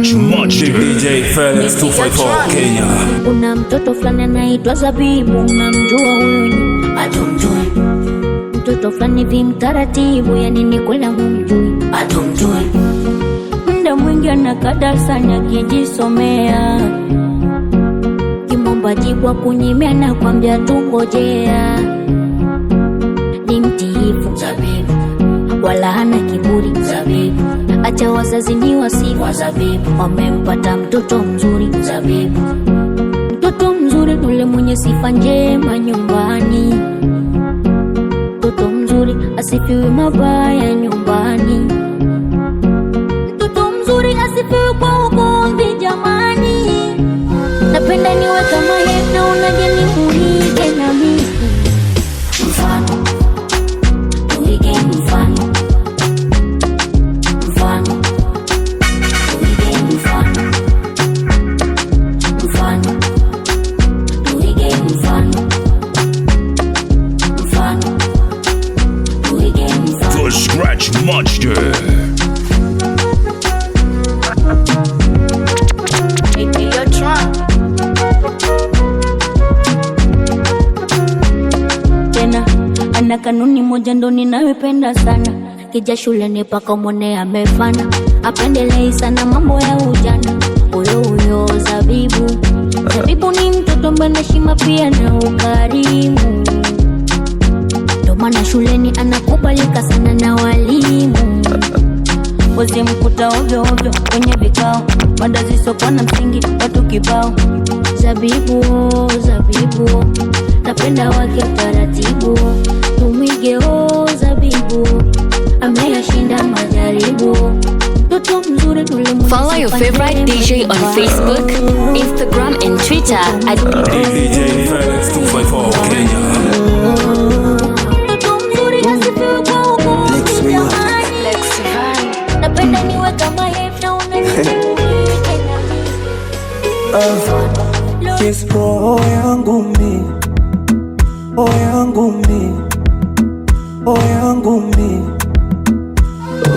Scratch Monster. DJ Felix 254 Kenya. Kuna mtoto fulani anaitwa Zabibu, unamjua huyu? Hatumjui. Mtoto fulani vimtaratibu, yani ni kweli humjui? Hatumjui. Muda mwingi anakaa darasani akijisomea, kimomba jibu kunyimia na kwambia tungojea. Ni mtiifu Zabibu, wala hana kiburi Zabibu. Acha wazazi ni wasifu wa Zabibu, wamempata mtoto mzuri Zabibu. Mtoto mzuri yule mwenye sifa njema nyumbani, mtoto mzuri asifiwe mabaya nyumbani, mtoto mzuri asifiwe kwa ugomvi jamani. Napenda niwe kama yeye, na unaje nimuige na mimi. Mfano tuige, mfano, mfano tuige, mfano, mfano tuige, mfano, mfano tuige, mfano. The Scratch Monster. Tena ana kanuni moja ndo ninayopenda sana, kija shuleni paka mwone amefana, apendelei sana mambo ya ujana. Huyo huyo Zabibu, Zabibu ni mtoto mwenye heshima pia na ukarimu, ndo maana shuleni anakubalika sana na walimu. Wazimkuta ovyo ovyo kwenye vikao, mada zisizokuwa na msingi, watu kibao. Zabibu, oh, Zabibu, napenda wake utaratibu, tumwige oh, Zabibu, ameyashinda majaribu. Mtoto mzuri yule mwenye Follow your sifa favorite njema DJ on nyumbani. Facebook, Instagram, and Twitter at DJ Felix 254 Kenya. Mtoto mzuri asifiwe kwa ugomvi jamani. Napenda niwe kama yeye na unanimuige na mimi. Yes, roho yangu mi, roho yangu mi, roho yangu mi,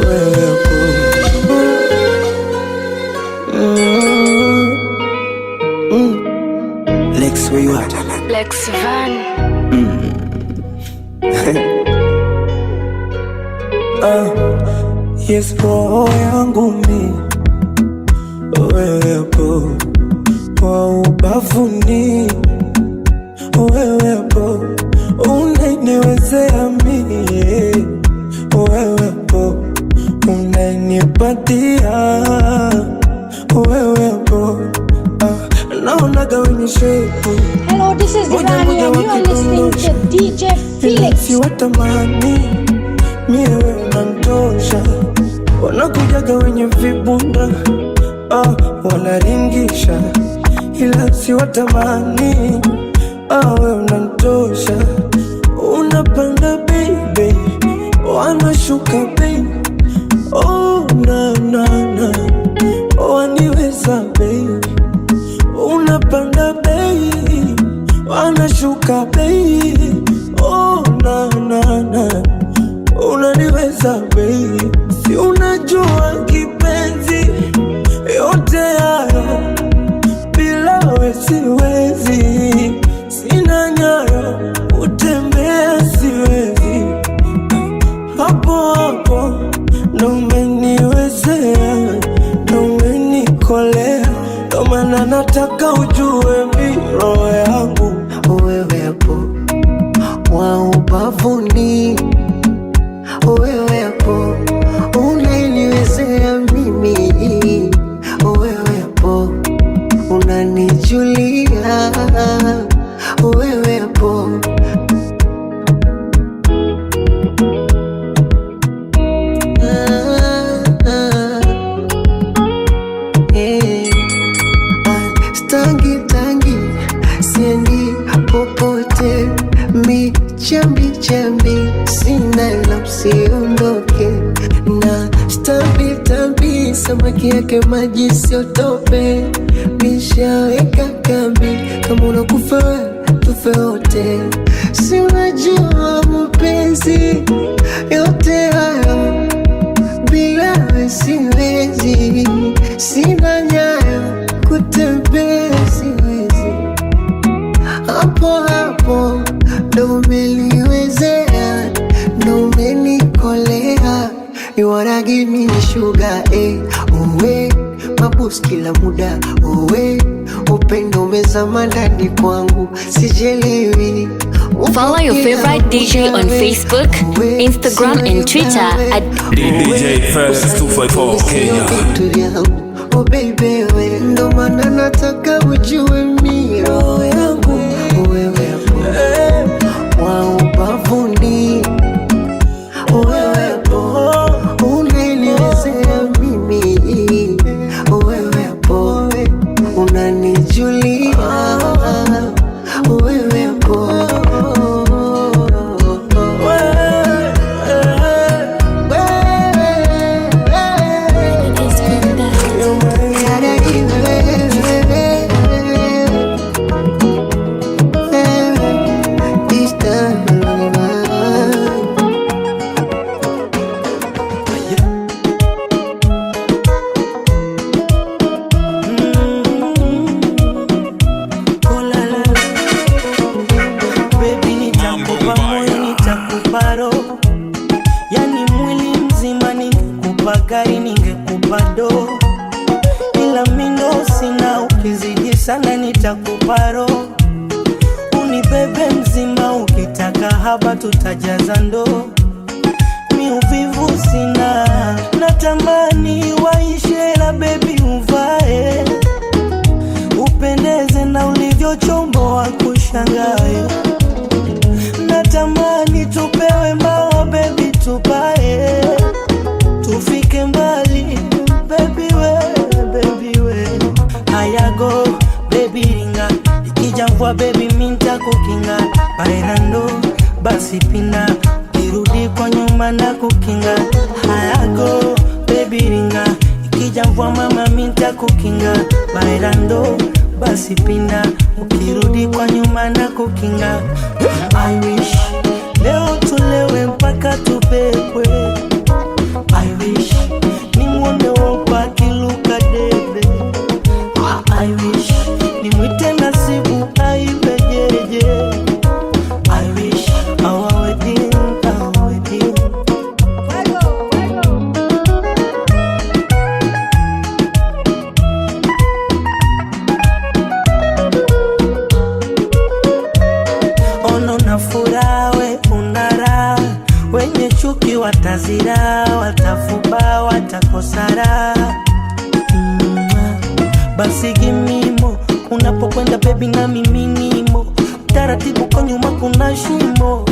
wewe mm. Lex, where you at? Lex Van. Ah, yes, roho yangu mi, wewepo kwa ubavuni, wewepo unaniwezea mie, wewepo unanipatia, wewepo ah, naonaga wenye shepu. Hello, this is Moja Divani moja and you are listening to DJ Felix. Siwatamani mie, wewe unanitosha, wanakujaga wenye vibunda ah, wanaringisha, ila siwatamani ah, wewe unanitosha, unapanda baby, wanashuka baby, oh na na na, waniweza baby, unapanda bei, wanashuka bei, oh na na na, unaniweza bei, si unajua kipenzi, yote hayo bila we siwezi, sina nyayo utembea siwezi, hapo hapo ndo umeniwezea, ndo umenikolea, ndo maana nataka ujue mi roho yangu wewepo wa ubavuni, wewepo unaniwezea mimi, wewepo unanijulia, wewepo. Ah, ah, eh. Ah, stangi tangi siendi popote, mi chambi chambi sina la usiondoke na stambi tambi, samaki yake maji siotope, mishaweka kambi, kama unakufa we, tufe wote, si unajua mapenzi yote hayo bila we siwezi, sina You wanna give me the sugar, eh. Uwe, mabus kila muda. Uwe, upendo umezama ndani kwangu. Sijelewi. Follow your favorite DJ on Facebook, Instagram, and Twitter at DJ Felix 254 Kenya. Vitu vyangu. Oh baby, we ndo maana nataka ujue mi roho yangu wewepo wa ubavuni, wewepo unaniwezea mimi, wewepo unanijulia, wewepo Oh la la la. Baby, nitakupa moyo, nitakupa roho, yani mwili mzima. Ningekupa gari, ningekupa do, ila mindo sina. Ukizidi sana, nitakupa roho, unibebe mzima. Ukitaka haba, tutajaza ndoo. Mi uvivu sina, natamani waishe la baby, uvae upendeze na ulivyochomboa kushangae. Natamani tupewe mawa baby, tupae tufike mbali baby we, baby we. Hayago baby ringa, ikija mvua baby minta kukinga bairando basi pinda kirudi kwa nyuma na kukinga. Hayago baby ringa, ikija mvua mama minta kukinga bairando basi pinda ukirudi kwa nyuma na kukinga. I wish leo tulewe mpaka tubebwe. I wish nimwone wopa akiluka debe. Ah, I wish nimwite Nasibu aibe jeje. I wish our wedding, our wedding. Ono na furaha, we una raha, wenye chuki watazira, watafuba, watakosara. Basi gimimo unapokwenda bebi na miminimo taratibu, kwa nyuma kuna shimo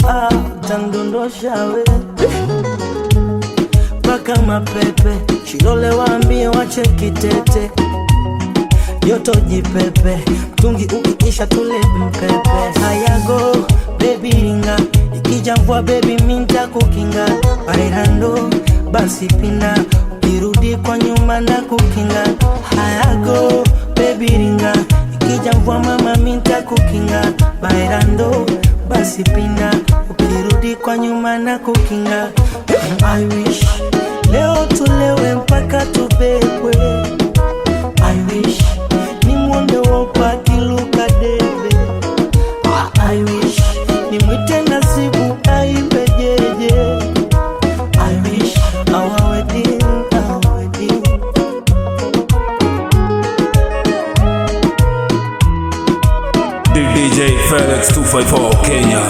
ah, tandondosha we mpaka mapepe Shilole, waambie wache kitete joto jipepe, mtungi ukiisha tule mpepe. Hayago baby ringa, ikija mvua baby minta kukinga bairando basi pinda, ukirudi kwa nyuma na kukinga. Hayago baby ringa, ikija mvua mama minta kukinga bairando basi pinda, ukirudi kwa nyuma na kukinga. I wish leo tulewe mpaka tubebwe. I wish nimwone wopa akiluka debe. Ah, I wish nimwite Nasibu aibe jeje. I wish our wedding, our wedding. DJ Felix 254 Kenya.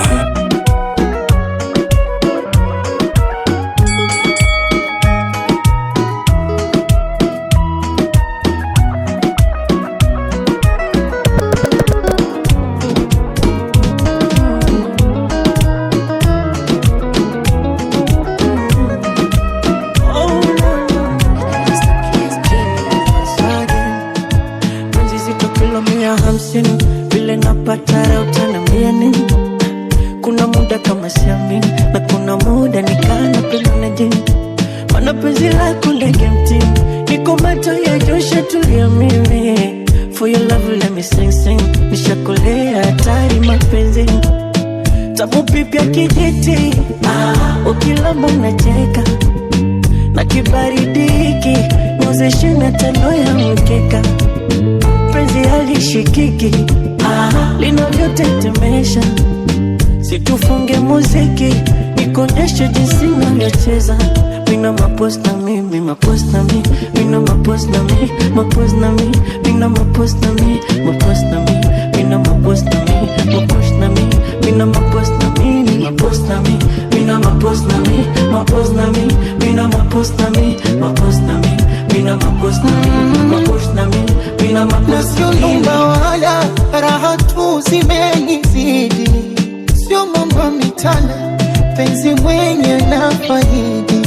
Penzi zito kilo 150 vile napata raha utaniambia nini? Kuna muda kama siamini na kuna muda nikana penda na jini, maana penzi lako ndege mtini, niko macho ya josha tulia mimi. For your love let me sing sing, nishakolea hatari mapenzi tamu pipya kijiti, ah, ukilamba unacheka na kibaridi hiki nyuzi 25 ya mkeka penzi halishikiki ah, linavyotetemesha, situfunge muziki Nikonyeshe jinsi navyocheza. Mina mapost na mi, mapost na mi, mina mapost na mi, mapost na mi, mina mapost na mi, mapost na mi, mina mapost na mi, mapost na mi, mina mapost na mi, mapost na mi, mina mapost na mi, mapost na mi, mina mapost na mi, mapost na mi, mina mapost na mi, mapost na mi, mina mapost na mi. Nasionumba wala raha tu zimenizidi, sio mambo mitana, penzi mwenye na faidi,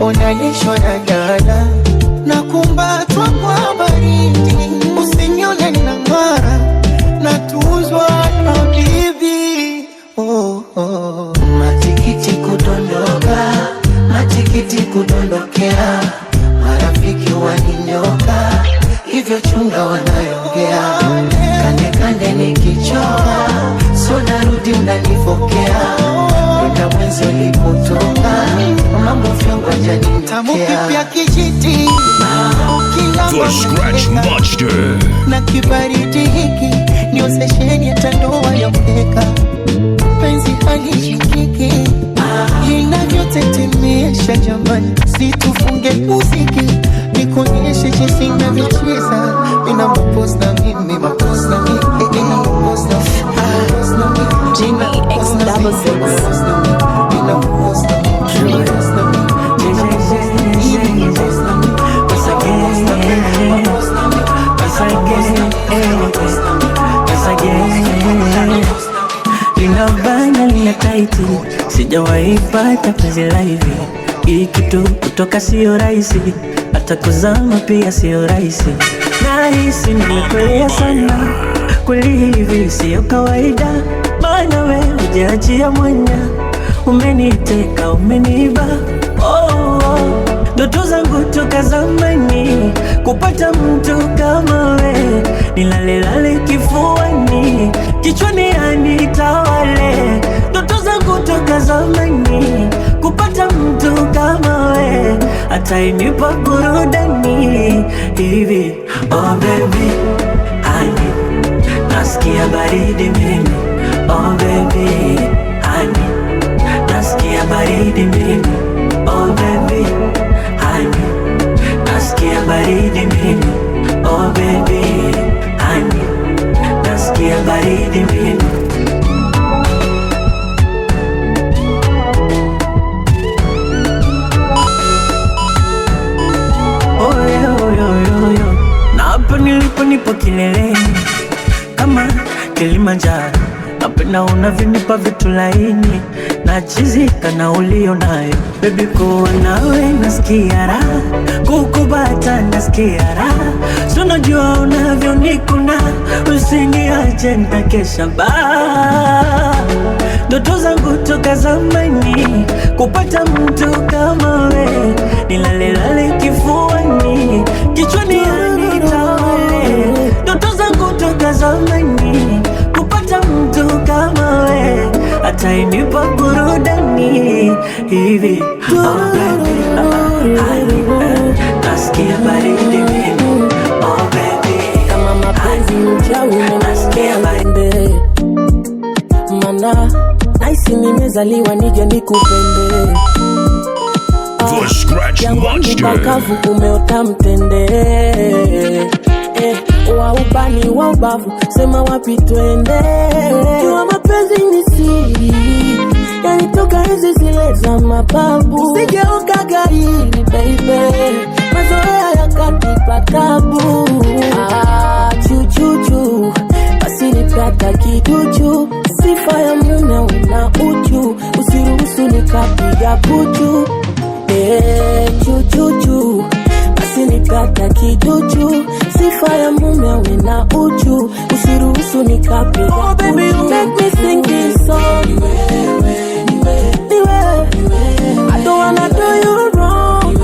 onalishwa na dala na kumbatwa kwa baridi, usinione na ng'ara natuzwa na bibi. Oh, oh. Matikiti kudondoka, matikiti kudondokea, marafiki waninyoka, hivyo chunga wanayongea, kande kande nikichoka, so narudi mnanifokea, kwenda mwenzi ulipotoka, mambo vyongo Tamu janinitokea. kipya kijiti The Scratch Monster. na kibaridi hiki niozesheni hata ndoa ya mkeka, penzi halishikiki linavyotetemesha. Jamani, situfunge muziki, nikuonyeshe jinsi navyocheza. Nina mapoz na mimi, mapoz na mimi, nina mapoz na mimi, mapoz na mimi, Jimmy X double six. mapoz na mimi, nina mapoz na mimi, mapoz na mimi, nina mapoz na mimi, mapoz na mimi, mapoz na mimi, mapoz na mimi, Linabana lina taiti, sijawahi pata penzi la hivi. Hii kitu kutoka sio rahisi, hata kuzama pia sio rahisi. Nahisi nimekolea sana, kweli hivi sio kawaida, maana we hujaachia mwanya, umeniteka umeniiba. Oh, oh. Ndoto zangu toka zamani kupata mtu kama we, nilalelale kifuani, kichwani anitawale. Ndoto zangu toka zamani kupata mtu kama we, atainipa burudani hivi. Oh baby, honey, nasikia baridi mimi. Oh baby, honey, nasikia baridi mimi. Oh baby, honey, nasikia baridi mimi. Oh baby, honey, nasikia baridi mimi. Oh, yo, yo, yo, yo. Na hapa nilipo nipo kileleni kama Kilimanjaro, napenda unavyonipa vitu laini nachizika na ulio nayo baby, kuwa nawe nasikia raha, kukubata nasikia raha, si unajua unavyonikuna, usiniache nitakesha baa. Ndoto zangu toka zamani kupata mtu kama we, nilalelale kifuani, kichwani anitawale. Ndoto zangu toka zamani kupata mtu kama we, atainipa burudani hivi. Oh baby, honey, nasikia baridi mimi. Oh baby, kama mapenzi ni uchawi nasikia baridi. Mana naisi nimezaliwa nije nikupende. The Scratch Jangwani Monster. pakavu umeota mtende, wa ubani wa ubavu sema wapi twende. Jua mapenzi ni siri, yanitoka hizi zile za mababu. Usigeuka gairi baby, mazoea yakatupa tabu. Ah, chuchuchu basi nipata kiduchu, sifa ya mume una uchu, usiruhusu nikapiga puchu. Chuchuchu basi nipata kiduchu, sifa ya mume una uchu, usiruhusu nikapiga. Oh baby you make me sing this song. Ni wewe, I don't wanna do you wrong.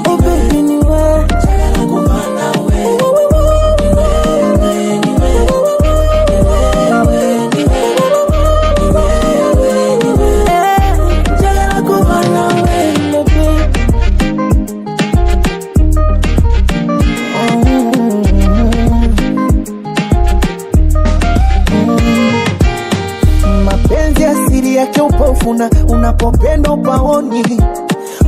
Oh baby ni wewe. Njagala kuba nawe, baby. Mapenzi asili yake upofu na unapo Unapopendwa upaoni,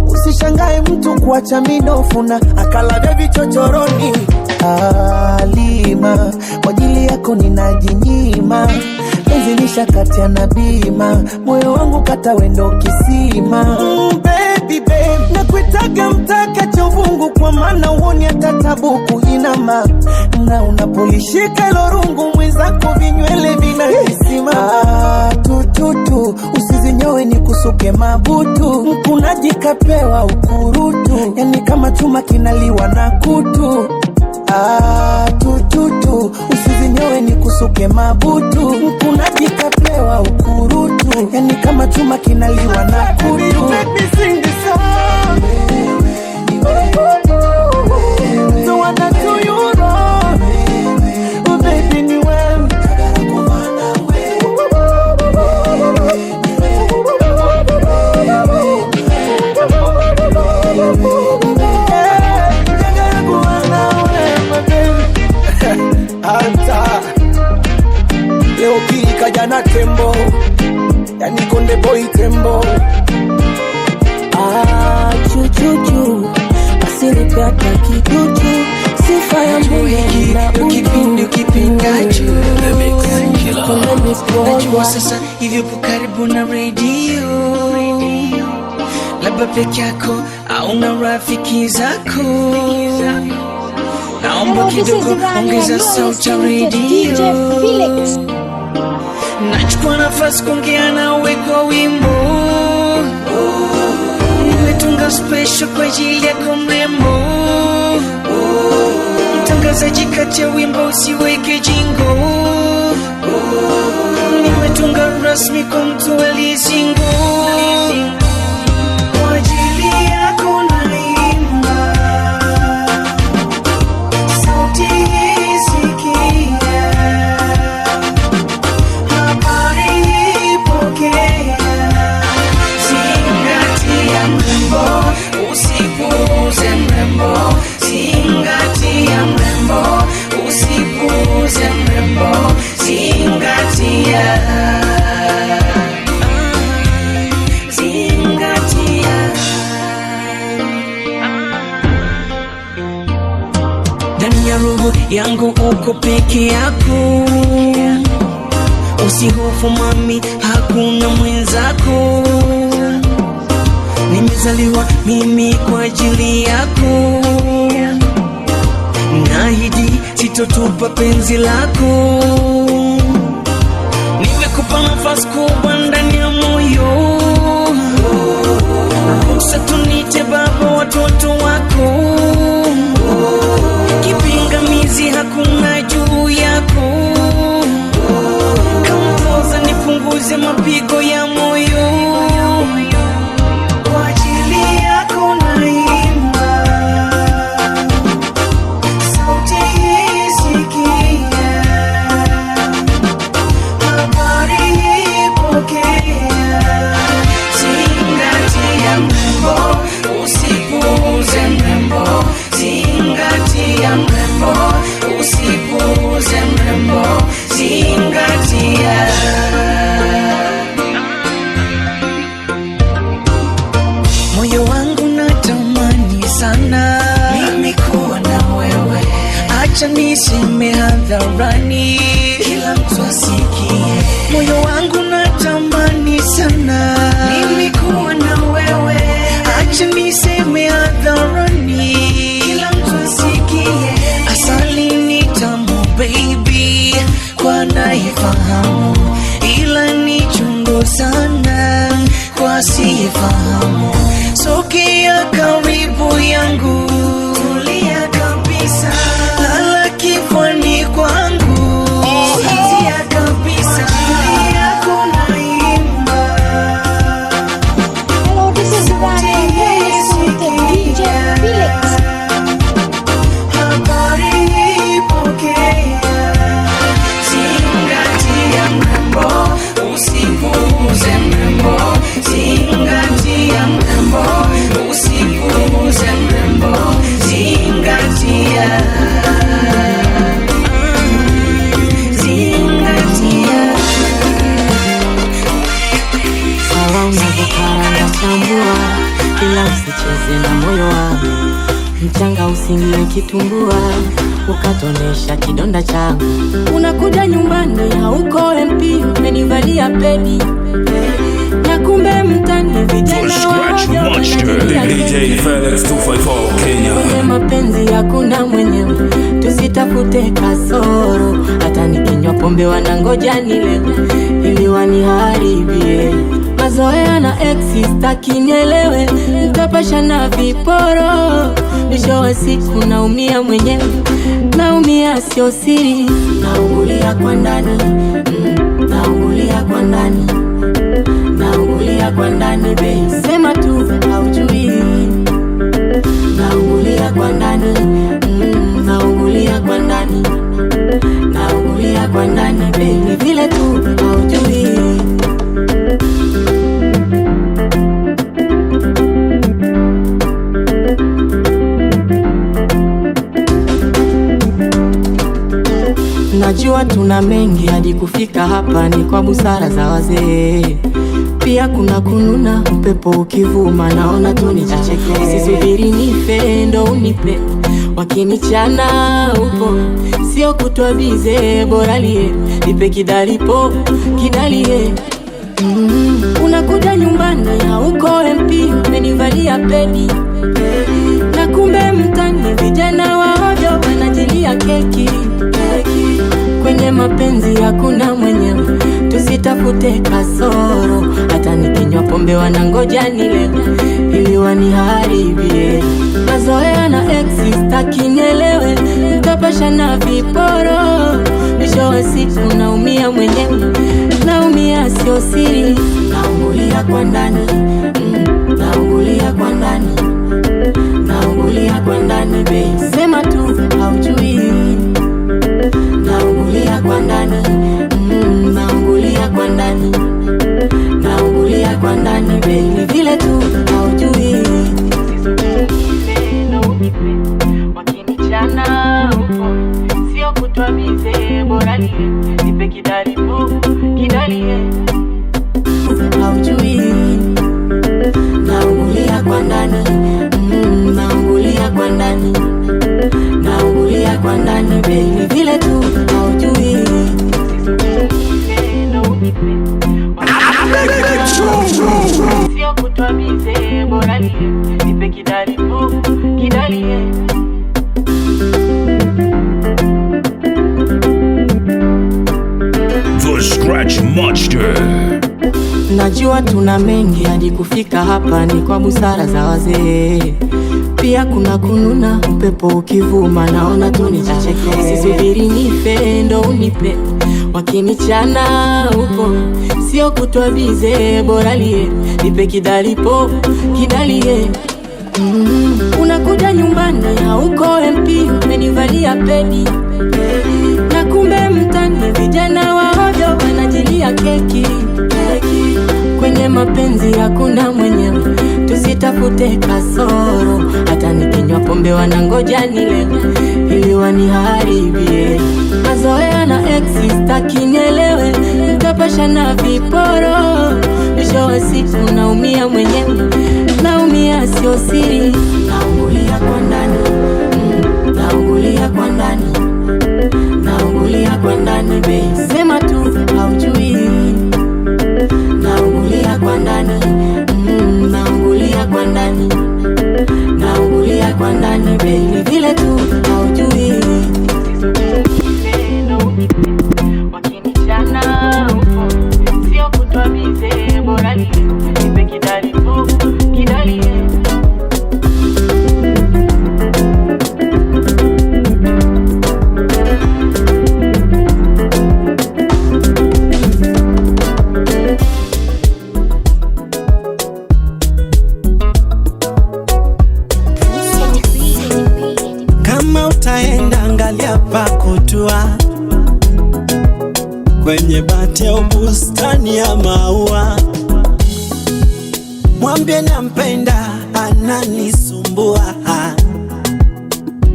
usishangae mtu kuacha minofu na akalavya vichochoroni. Alima, kwa ajili yako ninajinyima, penzi nishakatia na bima, moyo wangu kata wendo kisima. Baby, babe, nakuitaga mtaka chovungu, kwa maana uoni hata tabu kuinama, na unapolishika hilo rungu mwenzako vinywele vinakisima. Ah, tututu usizinyowe ni kusuke mabutu, mkunaji kapewa ukurutu, yani kama chuma kinaliwa na kutu. Ah, tututu usizinyowe ni kusuke mabutu, mkunaji kapewa ukurutu, yani kama chuma kinaliwa na kutu. So wanna do you wrong. Oh, baby, ni wewe. Anta leo kili jana tembo, yani konde boy tembo. Ah, chuchuchu asinipata kiduchu, sifa ya mume na Kipindi ukipindacho najua sasa hivyo upo karibu na redio, labda peke yako au na rafiki zako. Naomba Hello, this is kidogo Rani and ongeza you're sauti ya listening to redio. DJ Felix. Nachukua nafasi kuongea nawe kwa wimbo nimetunga special kwa ajili yako mrembo. Mtangazaji, kati ya wimbo usiweke jingo. Nimetunga rasmi kwa mtu aliyesingo. Kwa ajili yako naimba, sauti hii sikia, habari ipokea. Zingatia mrembo, usipuuze mrembo. Zingatia mrembo, usipuuze mrembo. Zingatia, zingatia. Ndani ya roho yangu uko peke yako, usihofu mami, hakuna mwenzako. Nimezaliwa mimi kwa ajili yako, naahidi sitotupa penzi lako. Nimekupa nafasi kubwa ndani ya moyo, ruhusa tunite baba watoto wako. Kipingamizi hakuna juu yako, kampoza nipunguze mapigo ya moyo. Kwa ajili yako naimba, sauti hii sikia, habari ipokea. Zingatia mrembo, usipuuze mrembo. Zingatia mrembo, usipuuze mrembo. Zingatia. Moyo wangu natamani sana mimi kuwa na wewe, acha niseme hadharani, kila mtu asikie. Moyo wangu natamani sana mimi kuwa na wewe, acha niseme hadharani, kila mtu asikie. Asali ni tamu baby, kwa anayefahamu, ila ni chungu sana kwa asiyefahamu. Sogea karibu yangu, tulia kabisa, lala kifuani kwangu, sinzia kabisa. Yako naimba. Hello, this is Rani and you're listening to DJ Felix. Habari ipokea. Zingatia mrembo, usipuuze mrembo. Zingatia mrembo, usipuuze mrembo. Zingatia, zingatia. Sawa unavyokaranga Ila usicheze na moyo wangu, mchanga usingie kitumbua, ukatonesha kidonda changu. Unakuja nyumbani hauko MP, umenivalia pedi na kumbe mtani vijana waoga wanajilia DJ Felix 254 Kenya. Kwenye mapenzi hakuna mwenyewe, tusitafute kasoro. Hata nikinywa pombe wanangoja nilewe ili waniharibie. Mazoea na ex sitaki nielewe, nitapasha na viporo. Mwisho wa siku naumia mwenyewe, naumia sio siri. Naungulia kwa ndani, naungulia kwa ndani, naungulia kwa ndani babe, sema tu haujui. Naungulia kwa ndani, naungulia kwa ndani, naungulia kwa ndani babe, ni vile tu haujui. Najua tuna mengi hadi kufika hapa ni kwa busara za wazee. Pia kuna kununa, upepo ukivuma naona tu nijicheke. Usisubiri nife ndo unipe, wakinichana upo, sio kutwa bize, bora lie nipe kidalipo kidalie. Unakuja nyumbani hauko MP, umenivalia pedi na kumbe mtani vijana waovyo wanajilia keki. Kwenye mapenzi hakuna mwenyewe, tusitafute kasoro. Hata nikinywa pombe wanangoja nilewe ili waniharibie. Mazoea na ex sitaki nielewe, nitapasha na viporo. Mwisho wa siku naumia mwenyewe, naumia sio siri. Naungulia kwa ndani, naungulia kwa ndani, naungulia kwa ndani babe, sema tu haujui. Naungulia kwa ndani, naungulia kwa ndani, naungulia kwa ndani babe, ni vile tu haujui. Wakinichana upo, sio kutwa bize, bora nipe kidalipo kidalie, haujui. Naungulia kwa ndani, naungulia kwa ndani, naungulia kwa ndani babe, ni vile tu haujui. Sio kutwa bize, bora nipe kidalipo kidalie. The Scratch Monster. Najua tuna mengi hadi kufika hapa ni kwa busara za wazee. Pia kuna kununa, upepo ukivuma naona tu nijicheke. Usisubiri nife ndo unipe, wakinichana upo, sio kutwa bize, bora lie nipe kidalipo kidalie. Unakuja nyumbani hauko MP, umenivalia pedi na kumbe mtani vijana waovyo wanajilia keki. Kwenye mapenzi hakuna mwenyewe, tusitafute kasoro. Hata nikinywa pombe wanangoja nilewe ili waniharibie. Mazoea na ex sitaki nielewe, nitapasha na viporo. Mwisho wa siku naumia mwenyewe, naumia sio siri. Naungulia kwa ndani, naungulia kwa ndani, naungulia kwa ndani babe, sema tu haujui. Naungulia kwa ndani, naungulia kwa ndani, naungulia kwa ndani babe, ni vile tu haujui. Wakinichana upo, sio kutwa bize, bora nipe kidalipo kidalie. Kama utaenda angalia pa kutua, kwenye bati au bustani ya maua, mwambie nampenda ananisumbua,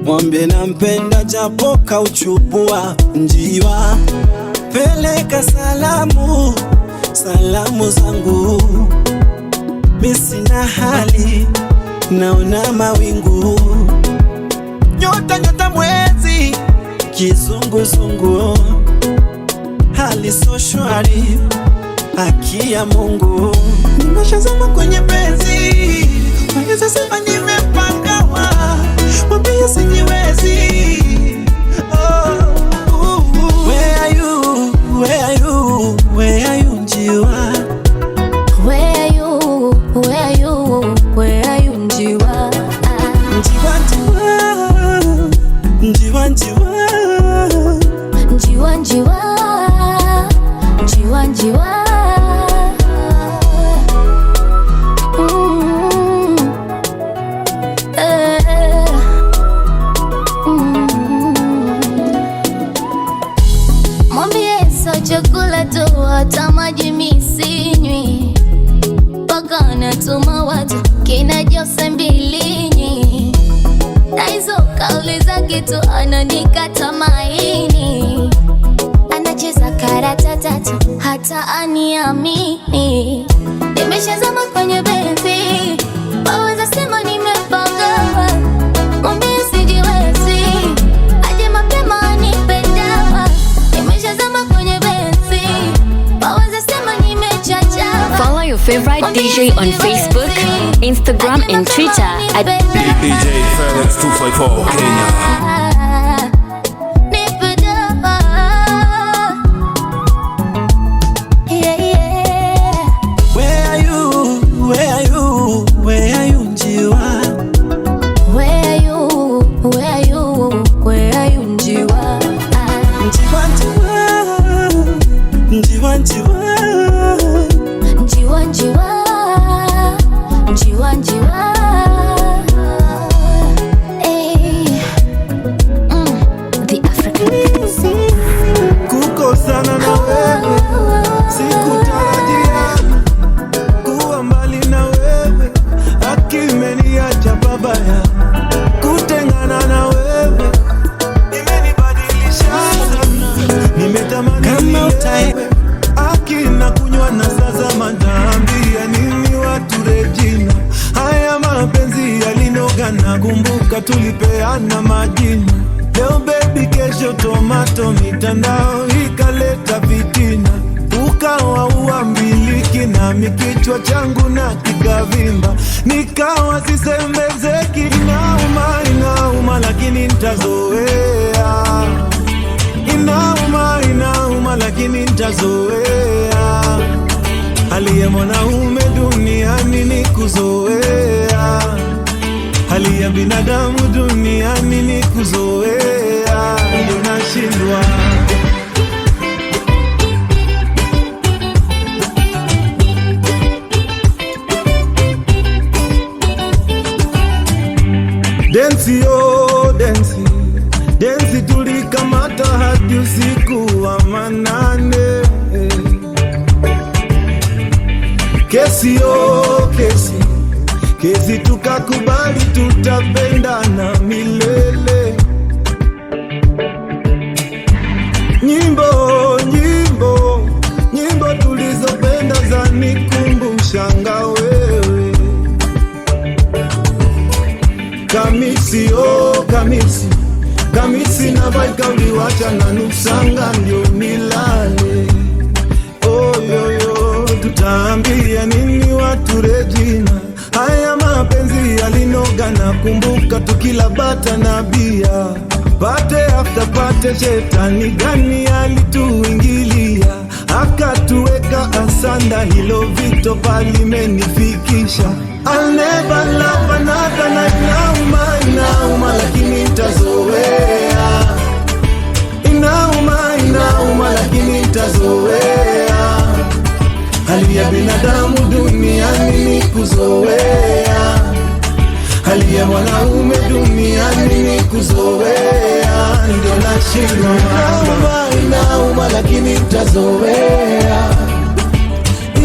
mwambie nampenda japo kauchubua njiwa, peleka salamu, salamu zangu, Mi sina hali, naona mawingu, nyota nyota, mwezi kizunguzungu, hali so shwari, haki ya Mungu, nimeshazama kwenye penzi, waweza sema nimepangawa, mwambie sijiwezi. Oh, ooh. Where are you? Where are you? Where are you, njiwa? Where are you? Where are you? Where are you, njiwa? Njiwa, njiwa, njiwa, njiwa. Njiwa, njiwa, njiwa, njiwa. Mm. Eh. Mm. Mwambie sio chakula tu, hata maji mi sinywi, mpaka anatuma watu kina Jose Mbilinyi, na hizo kauli zake tu ananikata maini, anacheza karata tatu hata aniamini. Nimeshazama kwenye benzi, waweza sema nimepanga. Mwambie sijiwezi, aje mapema anipe dawa. Nimeshazama kwenye benzi, waweza sema nimechachawa. Follow your favorite DJ on Facebook, Instagram, and Twitter at DJ Felix 254 Kenya. Nipe dawa. Yeah, yeah. Where are you? Where are you? Where are you, njiwa? Where are you? Where are you? Where are you, njiwa? Njiwa, njiwa, njiwa, njiwa. Njiwa, njiwa, njiwa, njiwa. Hey. The African Princess. Kukosana na wewe sikutarajia, kuwa mbali na wewe akimeniacha babaya, kutengana na wewe imenibadilisha sana, nimetamani Kama utae- nilewe akina kunywa na sasa manaambia nini watu Regina, haya mapenzi yalinoga na kumbuka tulipeana majina. Leo baby, kesho tomato, mitandao ikaleta fitina, ukawa uambiliki nami kichwa changu na kikavimba, nikawa sisemezeki. Inauma, inauma, lakini nitazoea. Inauma, inauma, lakini nitazoea. Hali ya mwanaume duniani ni kuzoea, hali ya binadamu duniani ni kuzoea, ndio nashindwa. Densi yo densi, densi tulikamata hadi usiku wa manane. Kesi yo kesi, kesi tukakubali tutapendana milele. Nyimbo nyimbo nyimbo tulizopenda zanikumbushanga wewe. Kamisi oh kamisi, kamisi na baika uliwacha na nusanga ndio nilale. Oyoyo, tutaambia nini watu Regina? Haya mapenzi yalinoga na kumbuka tukila bata na bia. Pate after pate, shetani gani alituingilia akatuweka asanda, hilo vito palimenifikisha. I'll never love another night. Inauma, inauma, lakini nitazoea. Inauma, inauma, lakini nitazoea. Hali ya binadamu duniani ni kuzoea, hali ya mwanaume duniani ni kuzoea, ndio nashindwa. Inauma, inauma, lakini nitazoea.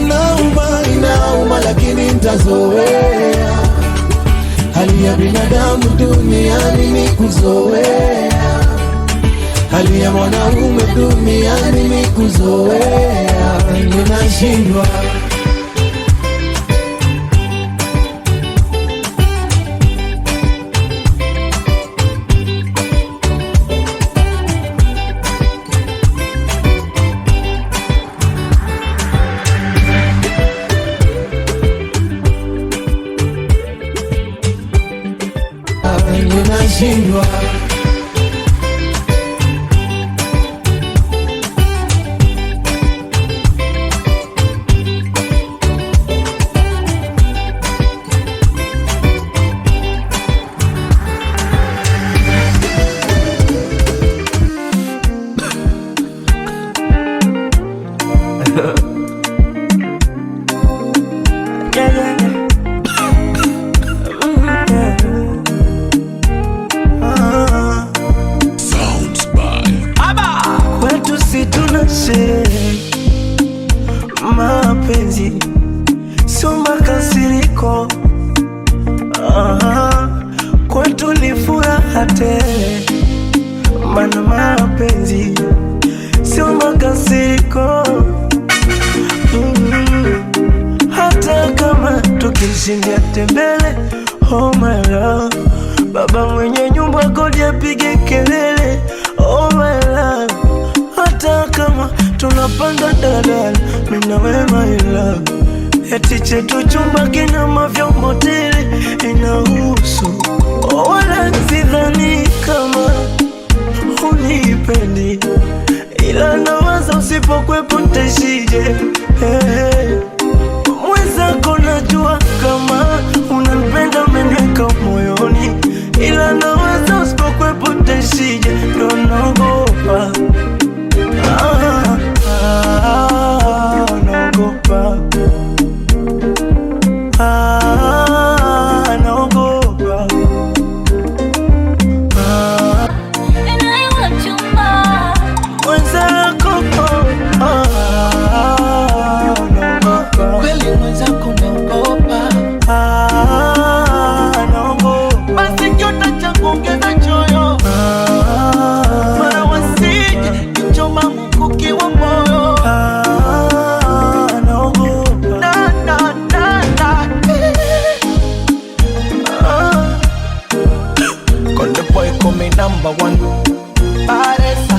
Inauma, inauma, lakini nitazoea. Hali ya binadamu duniani ni kuzoea, hali ya mwanaume duniani ni kuzoea, ndio nashindwa. Nashindwa. Yeah, yeah, yeah. Yeah. Sounds by Kwetu si tuna sherehe, mapenzi sio makasiriko. Aha, kwetu ni furaha tele, mana mapenzi sio makasiriko. Hata kama tukishindia tembele, oh my love, baba mwenye nyumba kodi apige kelele, oh my love, hata kama tunapanda daladala, mimi na wewe my love, eti chetu chumba kina mavyombo tele, inahusu oh, wala sidhani kama unipendi, ila nawaza usipokuwepo ntaishije. Hey, mwenzako najua kama unanipenda, umeniweka moyoni, ila nawaza usipokuwepo ntaishije, ndo naogopa. Ah, ah, naogopa. Ah, naogopa. Ah. And I want you more. Mwenzako, oh, ah, naogopa. Kweli mwenzako naogopa. Ah, naogopa. Basi kiota cha kuongeza choyo. Mara wasije kichoma mkuki wa moyo. Ah, naogopa. Na, na, na, na. Ah. Konde boy call me number one. Paresa.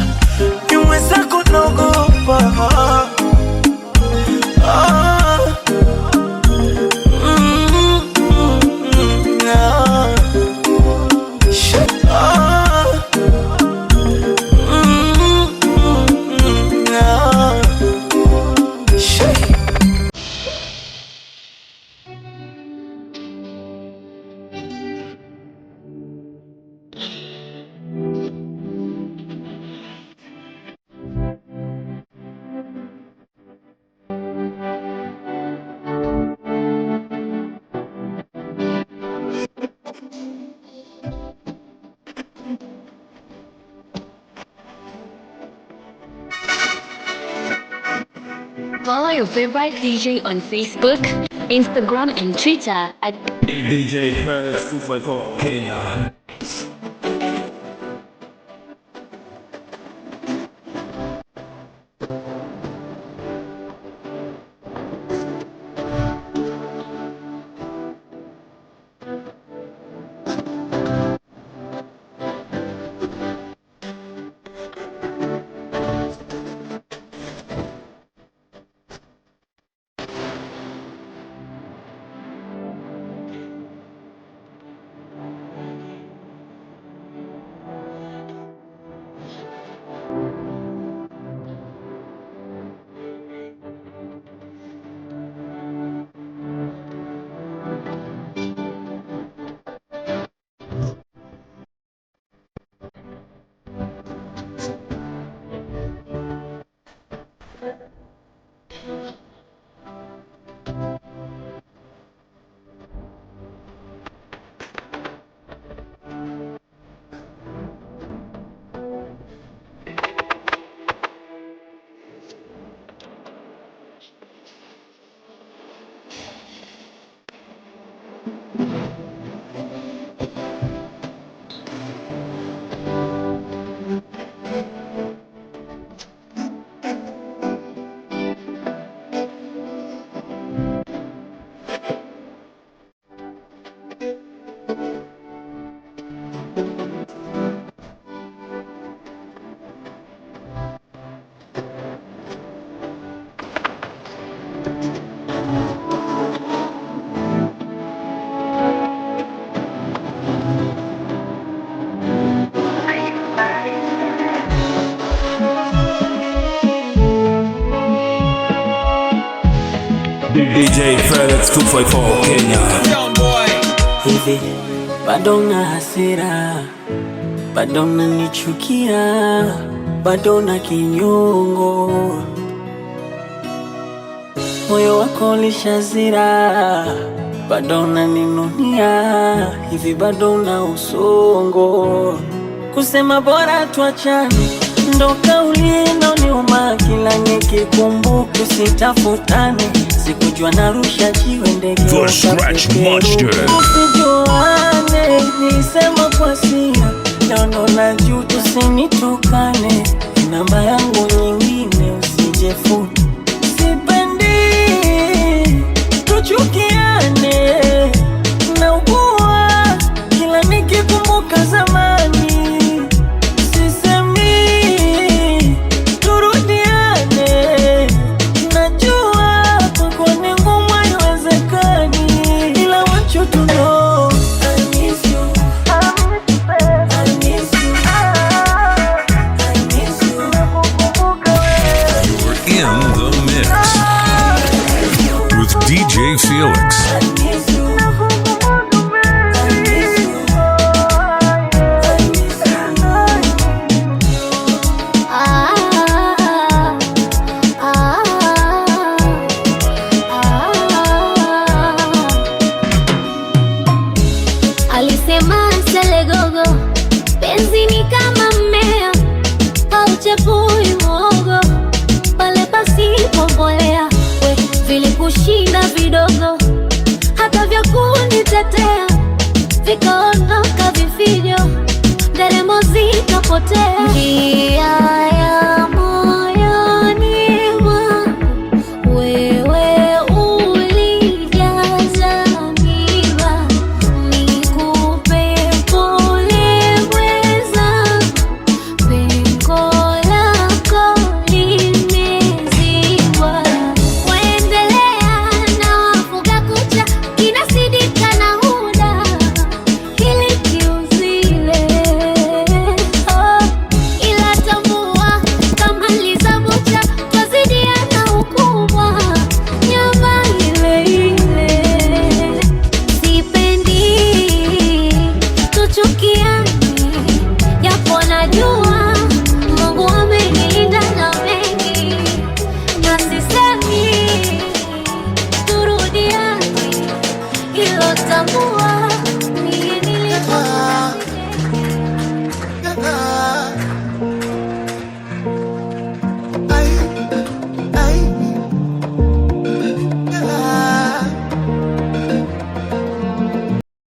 Ni mwenzako naogopa. Ah. Ah. Ah. Ah. Follow your favorite DJ on Facebook, Instagram, and Twitter at DJ Felix 254 Kenya. DJ Felix 254 Kenya. Hivi bado na hasira, bado unanichukia, bado na kinyongo, moyo wako ulishazira, bado unaninunia, hivi bado una usongo, kusema bora tuachane, ndo kauli inoniuma kila nikikumbuka, usitafutane, sikujua narusha jiwe ndege The Scratch Monster. Usijuane, nilisema kwa sira, leo na juu, usinitukane, namba yangu nyingine usijefute. Sipendi tuchukiane, naugua kila nikikumbuka zamani. Sisemi turudiane, najua kwako ni ngumu, haiwezekani, ila want you to know I miss you, I miss you, I miss you, nakukumbuka wewe. You're in the mix with DJ Felix. Alisema selegogo, penzi ni kama mmea hauchepui muogo pale pasipo mbolea. We vilikushinda vidogo, hata vya kunitetea vikaondoka vifijo, nderemo zikapotea. Njia ya moyoni mwangu wewe ulijaza miba, nikupe pole mwenzangu, pengo lako limezibwa. Waendelea na wafuga kucha, kinasidika na huda, hili kiuzile. Oh, ila tambua kama lizabucha, twazidiana ukubwa, nyama ile ile. Sipendi tuchukiane, japo najua Mungu amenilinda na mengi, na sisemi turudiane, hilo tambua mie nilipo.